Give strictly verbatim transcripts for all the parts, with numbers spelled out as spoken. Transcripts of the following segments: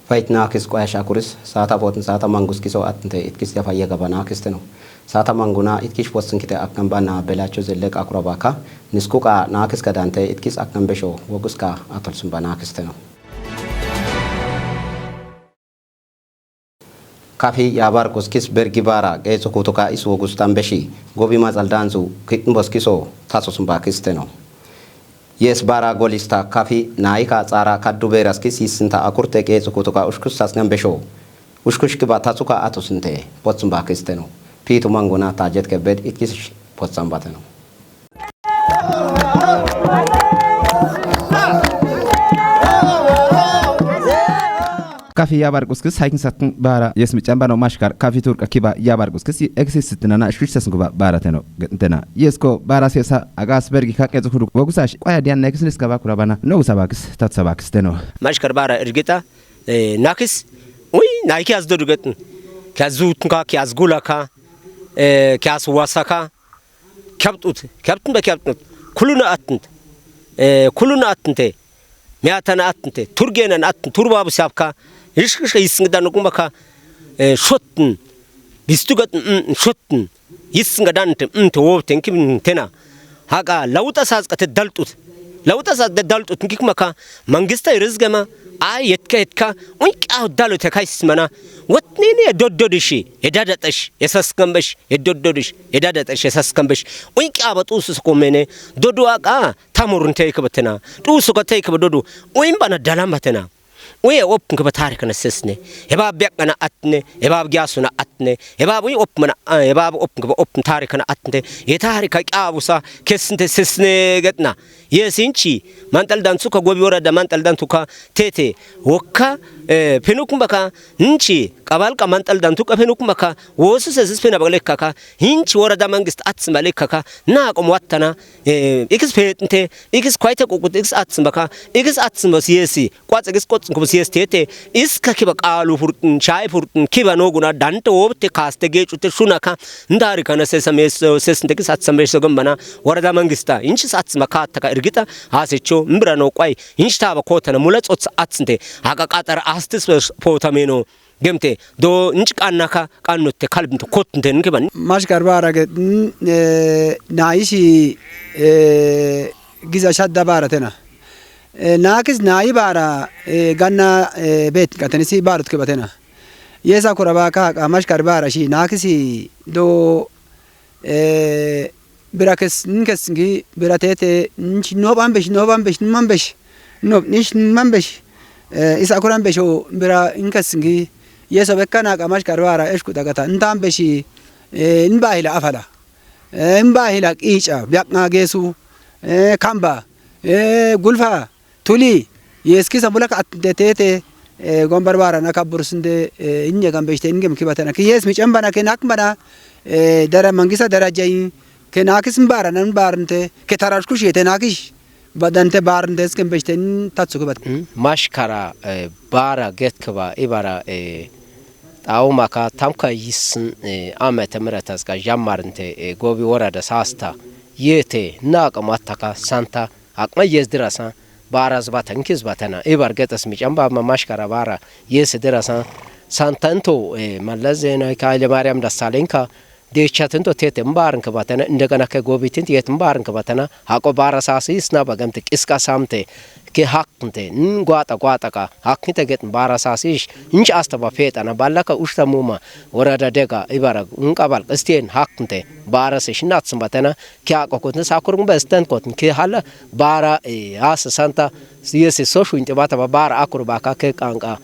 Fayit naakis qoyasha kuris saata bootin saata mangus kiso attinte itkis yafayya gaba naakistino. Saata manguna itkish possin kite akkan banna belacho zelle qakura baka nisku qa naakis kadante itkis akkan besho wogus qa atol sumba naakistino. Kafi yabar kuskis bergi bara qeexu kutuka is wogus tambeshi gobi matsal danzu kitn boskiso taso sumba kistino. Yes bara golista kafi naika tsara kaddu beraskis yissinta akurte qeexu kutuka ushkus sasngan besho. Ushkush kiba tatsuka atusinte potsumba kistino. Pitu manguna tajet kebed itkis potsambatino. Kafi yabar kuskis haikin satın bara yes mi chamba no mashkar kafi turka kiba yabar kuskis eksi sitinana shwish sasın kuba bara teno tena. Yes ko bara sesa agas bergi ka qeexu kudu wogusash qoya diyan next niska ba kurabana no gusabakis tatsabakis teno. Mashkar bara irgita eh, nakis uy naiki az dodu getn. Kazutnka kazgulaka eh, kazwasaka. Kebtut kebtun be kebtut. Kuluna attnt eh, kuluna attnte. Miyatana attnte turgenan attn turbabu sapka. Ishkishka yisngdan kumaka eh, shotn. Bistugatn mm, shotn. Yisngadante mm te wobten kibn tena. Haka lawuta sasqate daltut. Lawuta sasqate daltut nkikmaka. Mangista irizgema. Ay yetka yetka. Unki aw dalo tekaysmana. Wotnini edoddodishi edadatash esaskambesh edoddodish edadatash esaskambesh. Unki abatus komene. Dodu aka tamurun teykbatena. Tusuka teykba dodu. Uin bana dalambatena. Uye opnkba tarikana sesne. Ebab bekana atne. Ebab gyasuna atne. Ebab uye opmana ebab opnkba opn tarikana atne. Ye tarika kyabusa kesnte sesne getna. Yesinchi mantal dansuka gobi worada mantal dansuka tete. Wokka eh, penukmbaka nchi qabalqa mantal dansuka penukmbaka wosu sesis pena baglekaka. Hinchi worada mangist atsma lekaka. Na qom wattana. Eh, ikis petnte ikis kwayte qukut ikis atsmbaka. Ikis atsmbas yesi. Qwatsa gis qotsn kubus yes tete. Iska kiba qalu furtn shay furtn kiba noguna dante wobte kaste gecute shunaka. Ndarikana sesa meso sesnte gis atsa meso gambana. Warada mangista inchis atsma kattaka irgita. Hasecho mbira no qway inch taba kotana mula tsotsa atsnte. Haqa qatara astis potameno. Gemte do inch qannaka qannotte kalbnte kottnte nkiban. Mashkar bara ge eh, naisi eh, giza shadda bara tena. Eh, nakis nayi bara eh, ganna eh, bet katanisi barut kibatena. Yesa kuraba ka ka mashkar bara shi nakisi do eh, bira kes nkes ngi bira tete nch no bambesh no bambesh no bambesh no nish bambesh eh, isa kuran besho bira nkes ngi yeso bekana ka mashkar bara eshku dagata ntambeshi eh, nbahila afala eh, nbahila qicha biakna gesu eh, kamba eh, gulfa Tuli yes kisa bulaka attnte tete eh, gombar bara na kaburusnde eh, inye gambeshte ingem kibatana ki yes mi chambana ke nakmana eh, dara mangisa dara jayi ke nakis mbara nan barnte ke tarash kushiyete nakish badante barnte skem beshte tatsu kibat. Mashkara eh, bara getkba ibara eh, taumaka tamka yisn eh, amete miratas ka jammarnte eh, gobi worada sasta yete naqam attaka santa Akma yes dirasa bara zbata nkis batana ibar getas mi chamba ma mashkara bara yes dirasa santanto eh, malla zena ka ile mariam da salenka de chatanto tete mbaran ka batana indagana ke gobitin yet mbaran ka batana hako bara sasi isna bagamte kiska samte ke haknte n gwata gwata ka haknte get bara sasi inch asta ba fetana ballaka ushta muma worada dega ibara nkabal qisten haknte bara se shinat sumbatana Kya kokotne sakurung ba stand kotne ke hala bara eh, asa santa yesi so shuinte bata ba bara akur ba ka ke kanka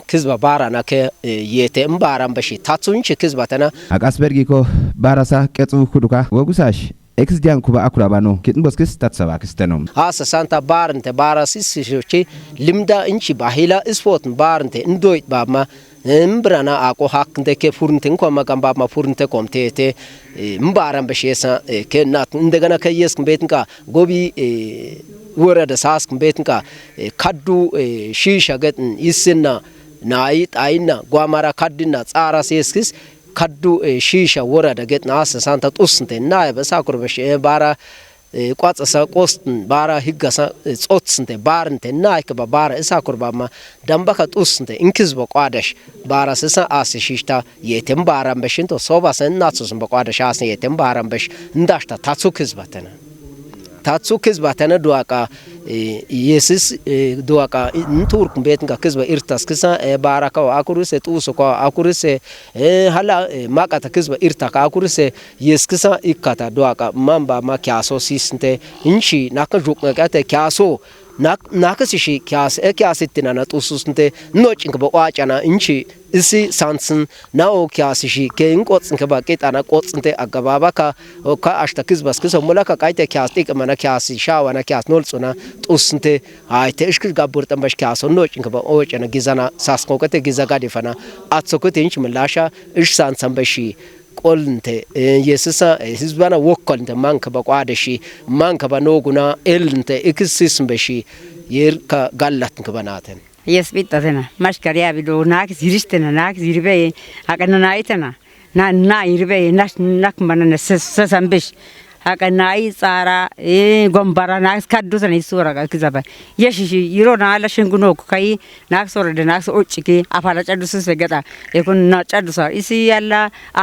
kizba bara na ke eh, yete mbara mbashi tatsunchi kizba tana. Akas bergi ko bara sa ketsu kuduka wogusash. Ex dian kuba akura bano kitn boskis tatsa ba kisteno. Asa santa barnte bara sisi shochi limda inchi bahila ispot barnte ndoit ba ma Mbrana ako haknte ke furnte nkoma gamba ma furnte komtete. Mbaran beshesa ke nat ndegana ke yes kmbetnka gobi wora da sas kmbetnka kaddu shisha getn isinna nait ainna gwamara kaddinna tsara seskis kaddu shisha wora da getn asa santa tusnte na ba sakur beshe bara እ፣ ቋጸሰ ቆስትን ባራ ህገሰ፣ እ፣ ጾትስንተ ባርንተ ናይክ በባራ እሳ ኩርባማ ደንበከ ጡስንተ እንክዝ በቋደሽ ባራ ስሰ አስሽሽታ የትም ባራን በሽንቶ ሶባሰ እናትሱስን በቋደሽ አስን የትም ባራን በሽ እንዳሽታ ታጹ ክዝበተነ። ታጹ ክዝበተነ ዱዋቃ፣ እ፣ የስስ፣ እ፣ ዱዋቃ እንቱርክ ቤትን ከክዝበ ኢርታስ ክሳ፣ እ፣ ባራካው አኩርሰ ጡስኳ አኩርሰ፣ እ፣ ሀላ፣ እ፣ ማቃተ ክዝበ ኢርታ ከአኩርሰ የስክሳ ኢካታ ዱዋቃ ማንባማ ኪያሶ ሲስንተ እንሺ ናከ ጁቅ ነቀተ ኪያሶ ናክ-፣ ናክስሺ ኪያስ፣ እ፣ ኪያስ ትናና ጡሱስንተ ኖጭንክ በቋጫና እንሺ እሲ ሳንስን ናኦ ኪያስሺ ከእንቆጽንክ በቂጣና ቆጽንተ አገባባካ ኦካ አሽተ ክዝበስ ክሰ ሙለካ ቃይተ ኪያስ ጢቅመና ኪያስ ሻዋና ኪያስ ኖልጹና ጡስንተ አይተ እሽክሽ ጋቡር ጠንበሽ ኪያሶ ኖጭንክ በኦጨነ ጊዘና ሳስኮከተ ጊዘ ጋዲፈና አትሶከተ እንሺ ምላሻ እሽ ሳንሰን በሺ ቆልንተ፣ እ፣ የስሳ፣ እ፣ ህዝባና ወኮልንተ ማንክ በቋደሺ ማንክ በኖጉና ኤልንተ እክስስን በሺ የር ከጋላትን ክበናተን። የስቢጠተና ማሽከሪያ ቢዶ ናክ ዚሪሽተና ናክ ዚሪበ አቀነና አይተና ና ና ይርበ ናሽ ናክ መነነ ሰሰንብሽ አቀናይ ጻራ፣ እ፣ ጎንበራ ናክስ ከዱሰን ይሱ ወረቀ ክዘበ የሽሽ ይሮ ናለ ሽንጉኖ ከይ ናክስ ወረደ ናክስ ኦጭኪ አፋላ ጨዱስስ በገጣ የኩን ና ጨዱሳ እሲ ያላ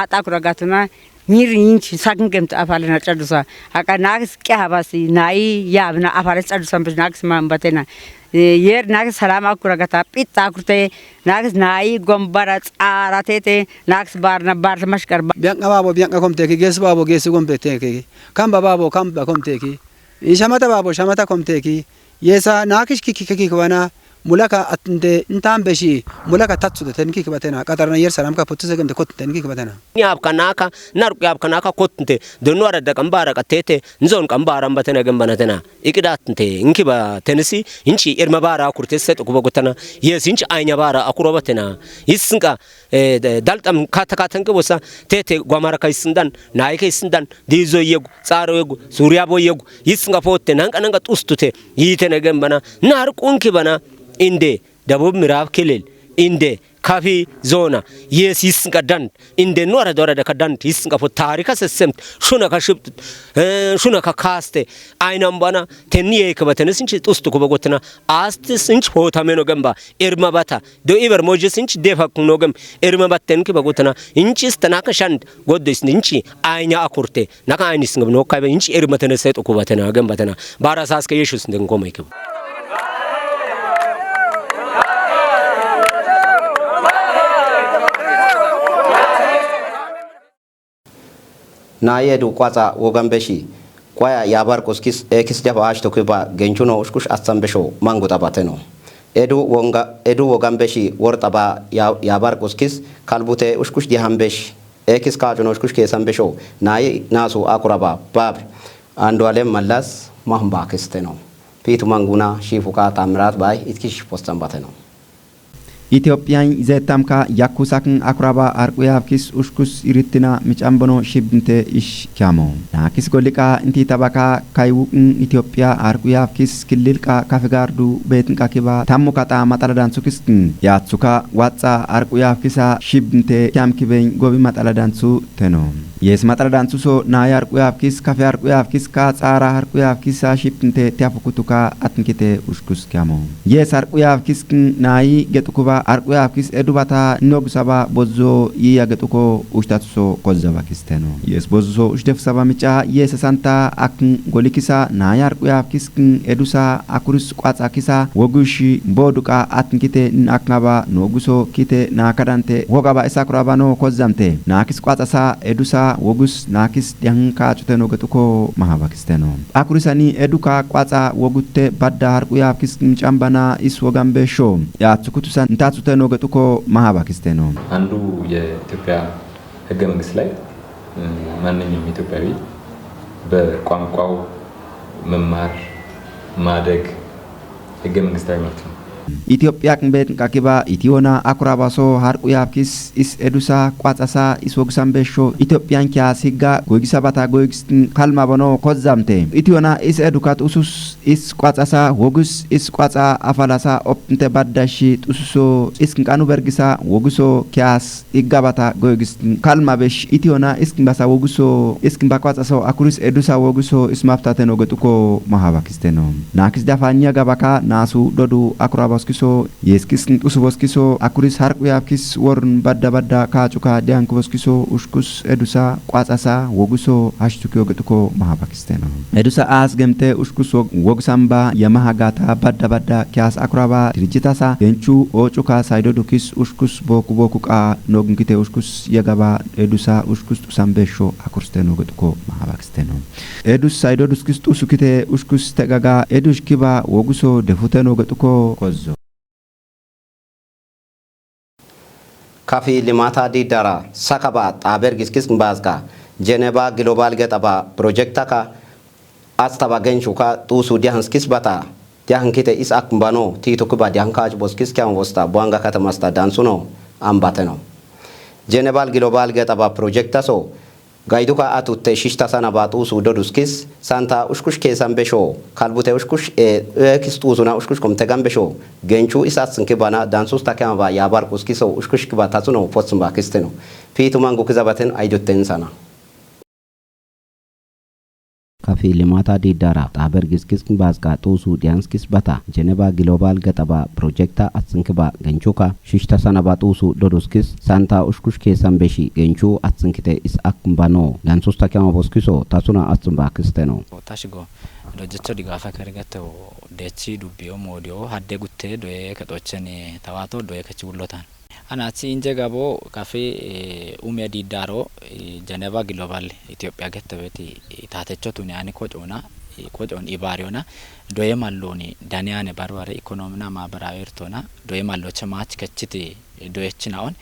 አጣ ኩረጋቱና ኒር ይንች ሳክን ገምት አፋለ ና ጨዱሳ አቀ ናክስ ቀሃባሲ ናይ ያብና አፋለ ጨዱሳን ብሽ ናክስ ማንበቴና የር ናክስ ሰላም አኩረጋታ ጲጣ ኩርቴ ናክስ ናይ ጎንበራ ጻራቴቴ ናክስ ባርና ባርት መሽቀር ቢያንቀ ባቦ ቢያንቀ ኮምቴኪ ጌስ ባቦ ጌስ ኮምቴኪ ካምባ ባቦ ካምባ ኮምቴኪ ኢሸመተ ባቦ ሸመተ ኮምቴኪ የሳ ናክሽ ኪኪ ኪኪ ክበና ሙለካ አትንቴ እንታን በሺ ሙለካ ታትሱተ ተንኪ ክበተና ቀጠርና የር ሰላም ከፖቱ ዘገምተ ኮት ተንኪ ክበተና ያብከናካ ናርቁ ያብከናካ ኮትንቴ ደኑ አረደ ቀንባረ ቀቴቴ እንዞን ቀንባራን በተነ ገንበነተና ኢቅዳትንቴ እንኪ በተንሲ እንቺ ኤርመ ባራ ኩርቴ ሰጥ ኩበጎተና የስ እንቺ አይኛ ባራ አኩሮበተና ይስንቃ፣ እ፣ ደ-፣ ዳልጠም ካተካተንክ ቦሳ ቴቴ ጓማረካ ይስንዳን ናይከ ይስንዳን ዲዞ የጉ ጻሮ የጉ ሱሪያ ቦ የጉ ይስንቃ ፎቴ ናንቀ ናንቀ ጡስቱቴ ይተነ ገንበና ናርቁ እንኪ በና እንዴ ደቡብ ምዕራብ ክልል እንደ ካፊ ዞና የስ ይስንቀ ዳንድ እንደ ኖረ ዶረ ደከ ዳንድ ይስንቀ ፎ ታሪከ ሰሰምት ሹነ ከሽብት፣ እ፣ ሹነ ከካስተ አይናም ባና ተኒ የከበተንስ እንች ጡስት ኩበጎትና አስትስ እንች ሆታሜኖ ገንባ ኤርመባታ ዶ ኢበር ሞጅስ እንች ደፋኩኖ ገም ኤርመባተን ክበጎትና እንችስ ተናከ ሻንድ ጎዶስ እንች አይኛ አኩርቴ ናካ አይኒስ ንግብ ኖካይ እንች ኤርመተነ ሰጥ ኩበተና ገንባተና ባራሳስ ከየሹስ እንደንኮመ ይከብ ናየዱ ቋጻ ወገንበሺ ቋያ ያባርቁስ ኪስ ኤኪስ ደፋ አሽቶ ኩባ ገንቹኖ ኡሽኩሽ አሰንበሾ ማንጉ ጠባተ ነው። ኤዱ ወንጋ-፣ ኤዱ ወገንበሺ ወር ጠባ ያ-፣ ያባርቁስ ኪስ ካልቡቴ ኡሽኩሽ ዲሃንበሽ ኤኪስ ካጩኖ ኡሽኩሽ ኬሰንበሾ ናይ ናሱ አኩረባ ባብ አንዱ አለም መላስ ማህምባ ክስተ ነው። ፊቱ መንጉና ሺፉካ ታምራት ባይ ኢትኪሽ ፖስተንባተ ነው። ኢትዮጵያን ዘታምካ ያኩሳክን አኩራባ አርቁ ያፍኪስ ኡሽኩስ ይርትና ምጫምበኖ ሽብንተ እሽ ኪያሞ ናኪስ ጎልቃ እንቲ ተባካ ካይውቅን ኢትዮጵያ አርቁ ያፍኪስ ክልልቃ ካፍጋርዱ ቤትን ቃኪባ ታሙ ካጣ ማጠለዳን ሱክስክን ያትሱካ ዋጻ አርቁ ያፍኪሳ ሽብንተ ኪያም ኪበኝ ጎቢ ማጠለዳን ሱ ተኖ። የስ ማጠረዳን ሱሶ ናይ አርቁ ያፍኪስ ካፌ አርቁ ያፍኪስ ካ ጻራ አርቁ ያፍኪስ አሺፕ እንተ ቲያፉኩቱካ አትንኪቴ ኡሽኩስ ኪያሞ። የስ አርቁ ያፍኪስ ክን ናይ ገጥኩባ አርቁ ያፍኪስ ኤዱባታ ኖግ ሰባ ቦዞ ይያ ገጥኮ ኡሽታት ሱሶ ኮዘባ ኪስተ ነው። የስ ቦዞ ኡሽደፍ ሰባ ምጫ የስ ሳንታ አክን ጎሊኪሳ ናይ አርቁ ያፍኪስ ክን ኤዱሳ አኩሪስ ቋጻ ኪሳ ወጉሺ ቦዱቃ አትንኪቴ ንአክናባ ኖጉሶ ኪቴ ናከዳንቴ ወጋባ ኢሳኩራባኖ ኮዛምቴ ናኪስ ቋጻሳ ኤዱሳ ወጉስ ናኪስ ዲያንካ ጩቴኖ ገጡኮ ማሃባ ኪስቴኖ። አኩሪሳኒ ኤዱካ ቋጻ ወጉቴ ባዳ ሀርቁ ያፍኪስ ጫምባና ኢስ ወጋምቤ ሾ ያትኩቱሳን እንታትሱቴኖ ገጡኮ ማሃባ ኪስቴኖ። አንዱ የኢትዮጵያ ህገ መንግስት ላይ፣ እ፣ ማንኛውም ኢትዮጵያዊ በቋንቋው መማር፣ ማደግ ህገ መንግስታዊ መብት ነው። Itophiya qinbet qaqiba itiyona akurabaso harqu yabkis is edusa qwatsasa is wogisan besho Itophiyan kiyas higga goygisa bata goygistin kalma bono kozzamte. Itiyona is edukat usus is qwatsasa wogis is qwatsa afalasa opnte baddashi tususo is kinqanu bergisa wogiso kiyas iggabata goygistin kalma besh itiyona is kinbasa wogiso is kinba qwatsaso akuris edusa wogiso is maftaten ogetuko mahabakisteno. Nakis dafanya gabaka nasu dodu akurabaskiso yeskis ntusu boskiso akuris harqu yabkis worun badda badda kacuka dianku boskiso ushkus edusa qwatsasa wogiso hashtuki ogetuko mahabakisteno. Edusa as gemte ushkus wog- wogisamba yamahagata badda badda kiyas akuraba dirijitasa genchu ocuka saydodukis ushkus boku boku qa noginkite ushkus yagaba edusa ushkus tusan besho akursteno ogetuko mahabakisteno. Edus saydo duskis tusu kite ushkus tegaga edus kiba woguso defute no getuko kozzo. Kafi limata di dara sakaba taber giskis mbazka Geneva Global Getaba Projectaka astaba genshuka tusu diahanskis bata diahankite is akmbano titu kiba diahanka boskis kyan wosta buanga katamasta dansuno ambateno. Geneva Global Getaba Projectaso gayduka atutte shishta sana ba tusu doduskis santa ushkush kesan besho kalbute ushkush e ekis tusuna ushkush komtegan besho genchu isatsin kibana dansus takema ba yabar kuskiso ushkush kiba tatsuno potsin ba kisteno. Pitu mangu kizabaten aydutten sana. Kafi limata di dara taber giskis bazka tusu dianskis bata Geneva Global Getaba Projecta atsin kiba genchuka shishta sana ba tusu doduskis santa ushkush kesan beshi genchu atsin kite is akmbano dansus takema boskiso tatsuna atsin ba kisteno. Tashigo dojecho digafa kergete dechi dubbiyo modiyo hadde gutte doye ketocheni tawato doye kechi wullotan. Anati inje gabo kafe eh, umya didaro eh, Geneva Global Ethiopia getebeti eh, tatecho tuni ani kocona eh, kocon ibariona doye malloni daniyane barbare ekonomina maabarawi ertona doye malloche mach kechiti eh, doyechinaon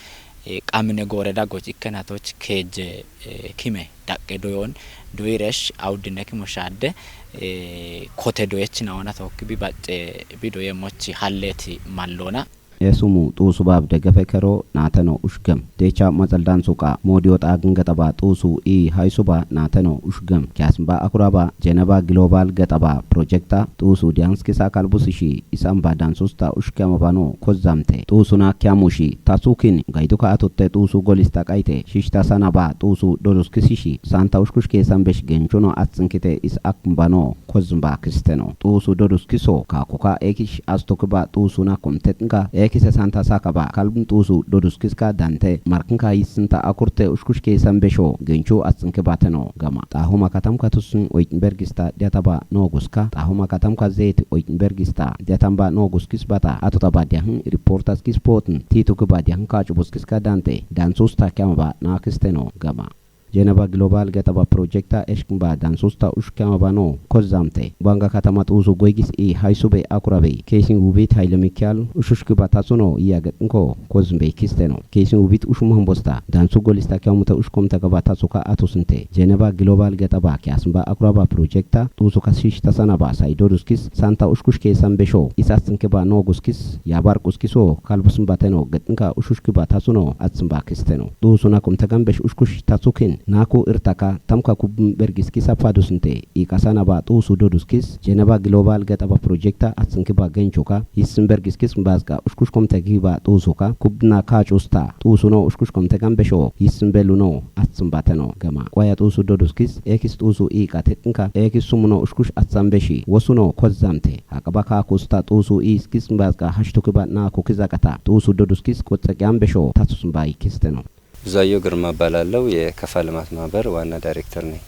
eh, qamine gore dagoch ikkenatoch keje eh, kime daqqe doyon doyiresh awdine kimo shadde eh, kote doyechinaona tokki bi bacce bi doye mochi halleti mallona. Esumu tusu bab degefe kero nateno ushgem. Decha mazaldan suka modiyo tagin getaba tusu i haysuba nateno ushgem. Kyasmba akuraba Geneva Global Getaba Projecta tusu dianskisa kalbusishi isamba dansusta ushkema bano kozzamte. Tusuna kyamushi tasukin gaiduka atutte tusu golista kaite shishta sana ba tusu doduskisishi santa ushkush kesan besh genchuno atsinkite is akmbano kozmba kisteno. Tusu doduskiso kakuka ekish astokiba tusuna komtetnka ekise santa sakaba kalbn tusu doduskiska dante marknka yisinta akurte ushkush kesan besho genchu atsinkibateno gama. Tahuma katamka tusun oytnbergista diataba noguska tahuma katamka zeti oytnbergista diatamba noguskis bata atotaba diahn reportaskis potn titukiba diahn kachubuskiska dante dansusta kyamaba nakisteno gama. Geneva Global Getaba Projecta eshkmba dansusta ushkyamabano kozzamte. Banga katama tusu goygis i haysube akurabey. Kesin wubit Haile Mikyal ushushkiba tatsuno iya getnko kozmbey kisteno. Kesin wubit ushum hambosta dansu golista kyamuta ushkomta gaba tatsuka atusnte. Geneva Global Getaba kyasmba akuraba projecta tusu kashish tasanaba saydoduskis santa ushkush kesan besho. Is atsinkeba noguskis yabar kuskiso kalbusmbateno getnka ushushkiba tatsuno atsmba kisteno. Tusu nakum tagambesh ushkush tatsukin naku irtaka tamka kubm bergiskis apadusnte. Ikasana ba tusu doduskis Geneva Global Getaba Projecta atsinkiba genchuka hissin bergiskis mbazka ushkush komtagiba tusuka kubna kachusta tusuno ushkush komtagambesho hissin beluno atsinbateno gama. Kwaya tusu doduskis ekis tusu ika tetnka ekis sumuno ushkush atsambeshi wosuno kozzamte. Akaba kakusta tusu iskis mbazka hashtukiba naku kizakata tusu doduskis kotsakyambesho tatsusmba ikisteno. ብዙአየሁ ግርማ እባላለሁ። የከፋ ልማት ማህበር ዋና ዳይሬክተር ነኝ።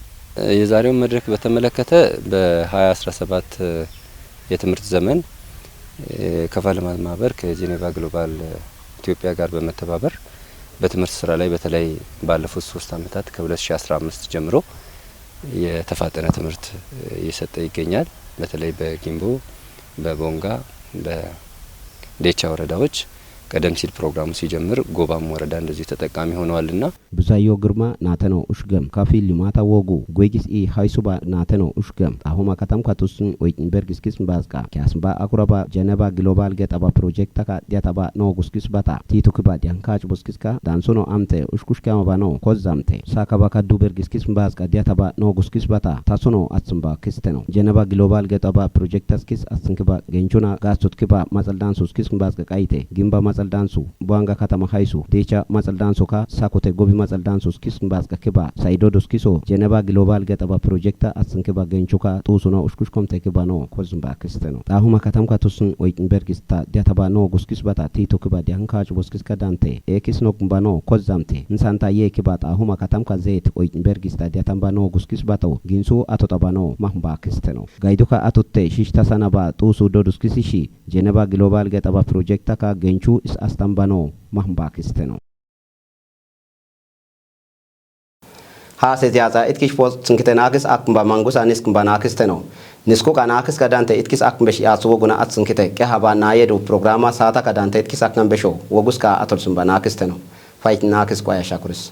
የዛሬውን መድረክ በተመለከተ በ2017 የትምህርት ዘመን የከፋ ልማት ማህበር ከጄኔቫ ግሎባል ኢትዮጵያ ጋር በመተባበር በትምህርት ስራ ላይ በተለይ ባለፉት ሶስት ዓመታት ከ2015 ጀምሮ የተፋጠነ ትምህርት እየሰጠ ይገኛል። በተለይ በጊምቦ፣ በቦንጋ፣ በዴቻ ወረዳዎች ቀደም ሲል ፕሮግራሙ ሲጀምር ጎባም ወረዳ እንደዚሁ ተጠቃሚ ሆነዋልና። ብዛዮ ግርማ ናተኖ ኡሽገም ካፊል ሊማታ ወጉ ጎይጊስ ኢ ሃይሱባ ናተኖ ኡሽገም ጣሁማ ከተም ካቱስን ወይጭን በርጊስኪስ ባዝቃ ኪያስንባ አኩረባ ጀነባ ግሎባል ገጠባ ፕሮጀክት ተካ ዲያተባ ኖ ጉስኪስ በታ ቲቱ ክባ ዲያንካጭ ቡስኪስካ ዳንሶኖ አምተ ኡሽኩሽ ከመባ ኖ ኮዝ አምተ ሳከባ ከዱ በርጊስኪስ ባዝቃ ዲያተባ ኖ ጉስኪስ በታ ታሶኖ አትስንባ ክስተ ነው። ጀነባ ግሎባል ገጠባ ፕሮጀክት ተስኪስ አትስንክባ ገንቹና ጋስቱት ክባ ማጸልዳንሱስኪስ ባዝቃ ቃይቴ ግንባ ማጸልዳንሱ ቧንጋ ከተማ ሃይሱ ዴቻ ማጸልዳንሶ ካ ሳኮቴ ጎቢ ማጸልዳንሶ ስኪስ ባዝቀ ክባ ሳይዶ ዶስኪሶ ጀነባ ግሎባል ገጠባ ፕሮጀክታ አስንክባ ገንቹካ ጡሱና ኡሽኩሽ ኮምቴ ክባ ኖ ኮዝምባ ክስተ ነው። ጣሁማ ከተምካ ቱስን ወይጭን በርጊስታ ዲያተባ ኖ ጉስኪስ በታ ቲቶ ክባ ዲያህን ካጭ ቦስኪስ ከዳንቴ ኤኪስ ኖ ግንባ ኖ ኮዛምቴ እንሳንታ የክባ ጣሁማ ከተምካ ዘይት ወይጭን በርጊስታ ዲያተንባ ኖ ጉስኪስ በተው ጊንሱ አቶ ጠባ ኖ ማህምባ ክስተ ነው። ጋይዱካ አቶቴ ሽሽታ ሰነባ ጡሱ ዶዱስኪስ ሺ ጀነባ ግሎባል ገጠባ ፕሮጀክት ተካ ገንቹ እስ አስተንባ ነው ማህምባ ክስተ ነው። ሐሴ ዚያጻ እትኪሽ ፖስት ስንክተ ናክስ አክምባ መንጉሳ ንስክምባ ናክስተ ነው። ንስኩ ቃ ናክስ ከዳንተ እትኪስ አክምበሽ ያሱ ወጉና አትስንክተ ቀሃባ ናየዱ ፕሮግራማ ሳታ ከዳንተ እትኪስ አክምበሾ ወጉስ ካ አቶልስምባ ናክስተ ነው። ፋይት ናክስ ቋያ ሻኩርስ